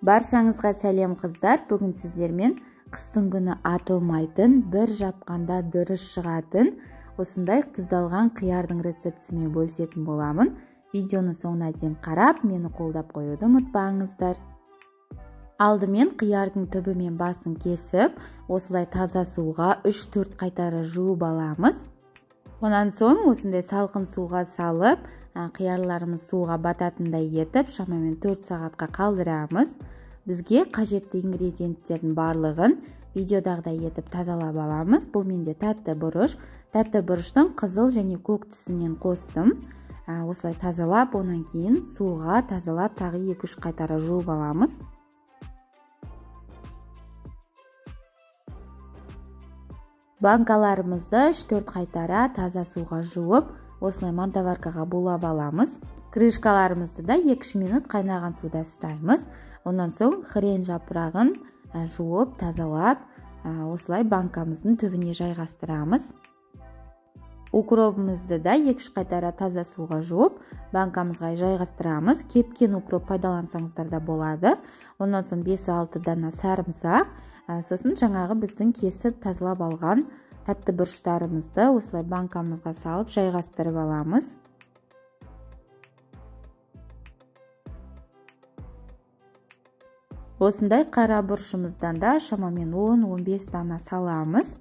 Баршаңызға сәлем қыздар. Бүгін сіздермен қыстың күні атылмайтын, бір жапқанда дұрыс шығатын осындай тұздалған қиярдың рецептісімен бөлісетін боламын. Видеоны соңына дейін қарап, мені қолдап қоюды ұмытпаңыздар. Алдымен қиярдың түбі мен басын кесіп, осылай таза суға 3-4 қайтара жуып аламыз. Онан соң осындай салқын суға салып, қиярларымыз суға бататындай етіп, шамамен 4 сағатқа қалдырамыз. Бізге қажетті ингредиенттердің барлығын видеодағыдай етіп тазалап аламыз. Бұл менде тәтті бұрыш. Тәтті бұрыштың қызыл және көк түсінен қостым. Осылай тазалап, онан кейін суға тазалап тағы 2-3 қайтара жуып аламыз. Банкаларымызды 3-4 қайтара таза суға жуып, осылай мантоваркаға булап аламыз. Крышкаларымызды да 2-3 минут қайнаған суда ұстаймыз. Онан соң хрен жапырағын жуып, тазалап, осылай банкамыздың түбіне жайғастырамыз. Укробымызды да 2-3 қайтара таза суға жуып, банкамызға жайғастырамыз. Кепкен укроп пайдалансаңыздар да болады. Онан соң 5-6 дана сарымсақ, сосын жаңағы біздің кесіп тазалап алған тәтті бұрыштарымызды осылай банкамызға салып жайғастырып аламыз. Осындай қара бұрышымыздан да шамамен 10-15 дана саламыз.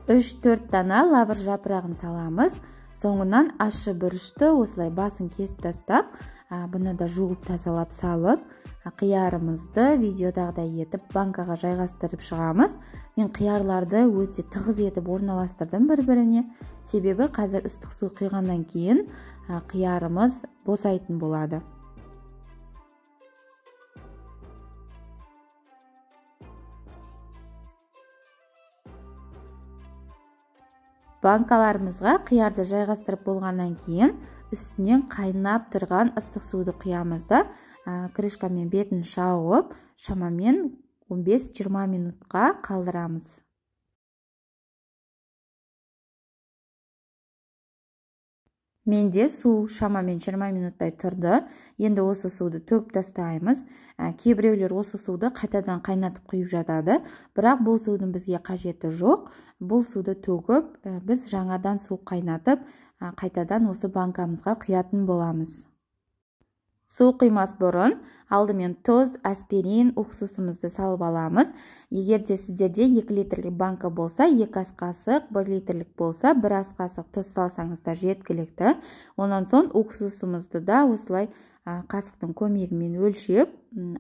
3-4 дана лавр жапырағын саламыз. Соңынан ащы бұрышты осылай басын кесіп тастап, бұны да жуып тазалап салып, қиярымызды видеодағыдай етіп банкаға жайғастырып шығамыз. Мен қиярларды өте тығыз етіп орналастырдым бір-біріне, себебі қазір ыстық су құйғаннан кейін қиярымыз босайтын болады. Банкаларымызға қиярды жайғастырып болғаннан кейін үстінен қайнап тұрған ыстық суды құямыз да, крышкамен бетін жауып, шамамен 15-20 минутқа қалдырамыз. Менде су шамамен 20 минуттай тұрды. Енді осы суды төгіп тастаймыз. Кейбіреулер осы суды қайтадан қайнатып құйып жатады, бірақ бұл судың бізге қажеті жоқ. Бұл суды төгіп, біз жаңадан су қайнатып, қайтадан осы банкамызға құятын боламыз. Су құймас бұрын алдымен тұз, аспирин, уксусымызды салып аламыз. Егер де сіздерде 2 литрлік банка болса, 2 ас қасық, 1 литрлік болса, 1 ас қасық тұз салсаңыздар жеткілікті. Онан соң уксусымызды да осылай қасықтың көмегімен өлшеп,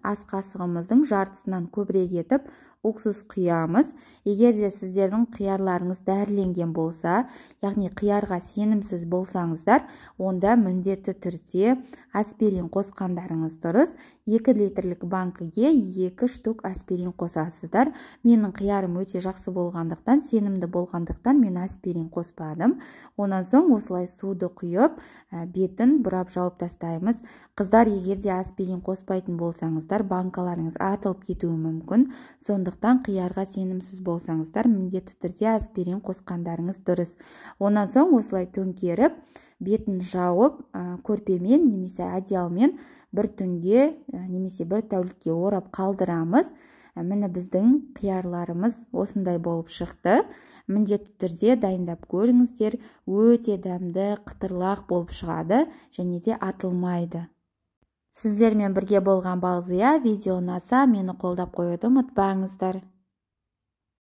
ас қасығымыздың жартысынан көбірек етіп уксус құямыз. Егер де сіздердің қиярларыңыз дәріленген болса, яғни қиярға сенімсіз болсаңыздар, онда міндетті түрде аспирин қосқандарыңыз дұрыс. 2 литрлік банкіге 2 штук аспирин қосасыздар. Менің қиярым өте жақсы болғандықтан, сенімді болғандықтан мен аспирин қоспадым. Онан соң осылай суды құйып, бетін бұрап жауып тастаймыз. Қыздар, егер де аспирин қоспайтын болсаңыздар, банкаларыңыз атылып кетуі мүмкін. Сондықтан қиярға сенімсіз болсаңыздар, міндетті түрде аспирин қосқандарыңыз дұрыс. Онан соң осылай төңкеріп, бетін жауып, көрпемен немесе одеялмен бір түнге немесе бір тәулікке орап қалдырамыз. Міне біздің қиярларымыз осындай болып шықты. Міндетті түрде дайындап көріңіздер, өте дәмді, қытырлақ болып шығады және де атылмайды. Сіздермен бірге болған Балзия. Видео ұнаса, мені қолдап қоюды ұмытпаңыздар.